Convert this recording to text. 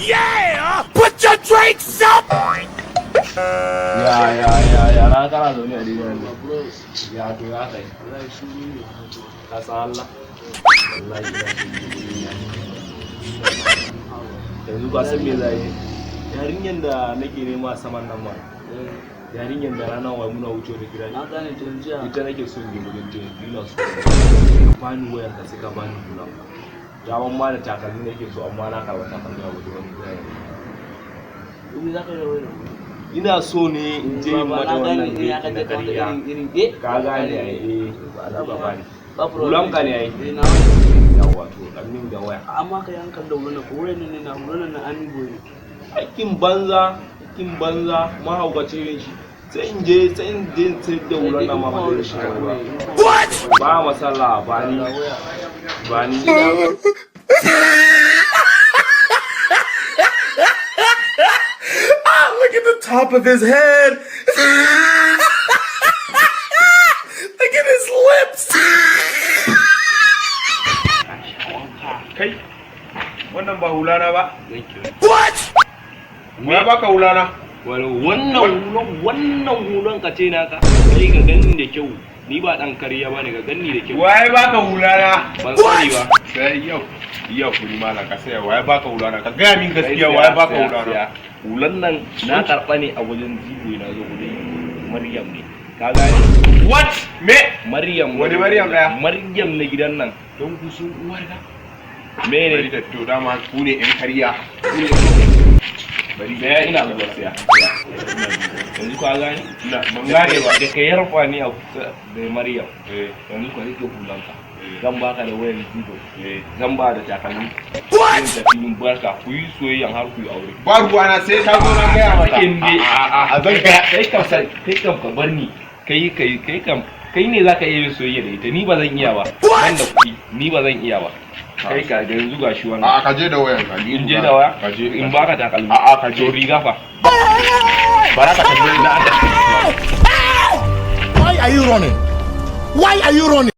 Yeah! Put your drinks up! Ya na kana zaune a daidai nan? Ya to, ya kai? Ka san Allah, wallahi ina so in je gurin yarinyar. Yanzu ka san me za yi? Yarinyar da nake nema a saman nan ma, yarinyar da ranar wai muna wuce da gida. Na gane, tun jiya. Ita nake son je gurin ta yanzu. Ina so ka bani wayar ka, sai ka bani hulan ka. Daman ma da takalmi nake so, amma na karɓa takalmi a wajen wani gida yanzu. Me za ka yi da wayar? Ina so ne in je in Ba, mata na gane. wannan Eh, aka girki na je ka mata karya. irin irin, eh. Ka gane ai, eh, ba ka bani Ba problem. hulan ka ne ai. Eh, na. Yawa, to dan min da waya. Amma ka yi hankali da wurin ko wurin ne na wurin na ami boye. Aikin banza, aikin banza, mahaukaci yin shi. Sai in je in sayar da hulan nan ma ba zai shi ba. What? Ba masala, ba ni, ba ni. Ah, look at the top of his head! Look at his lips! Kai, wannan ba hulana ba. What? Wa baka hulana? Wani wannan hulan ka ce naka. Kai, ka ganni da kyau, ni ba dan kariya bane, ka ganni da kyau. Waye baka hulana? Ban sani ba. Sai yau yau kuri malam ka saya. Waye baka hulana? Ka gaya min gaskiya. Kai, Waye tsaya, baka tsaya, hulana? Tsaya. Hulan nan na karɓa ne a wajen Zibo, na zo gurin Maryam ne, ka gane? What? Me? Maryam. Wani Maryam ɗaya? Maryam na gidan nan, don ku sun uwar ka mene? Bari da to, dama ku ne yan karya. Bari, saya, ina zuwa, saya yanzu, ka gane? Ina ban gane ba. Da ka yarfa ni a kusa da Maryam. Eh. Yanzu ka rike hulanka. Eh. Zan baka da wayar Zibo. Eh. Zan ba da takalmi. Zan tafi yin barka, ku yi soyayyan har ku yi aure. Ba ruwana, sai ta zo na gaya mata. Sakin dai. A zan gaya. Kai kam ka bar ni. Kai kam kai ne zaka iya yin soyayya da ita, ni ba zan iya ba. Ban da kuɗi, ni ba zan iya ba. Kai ka da yanzu gashi wannan. A, ka je da wayan ka ni. In je da waya? Ka je. In baka takalmi? A'a, ka je. To, riga fa? Bara ka tambaye na. Why are you running? Why are you running?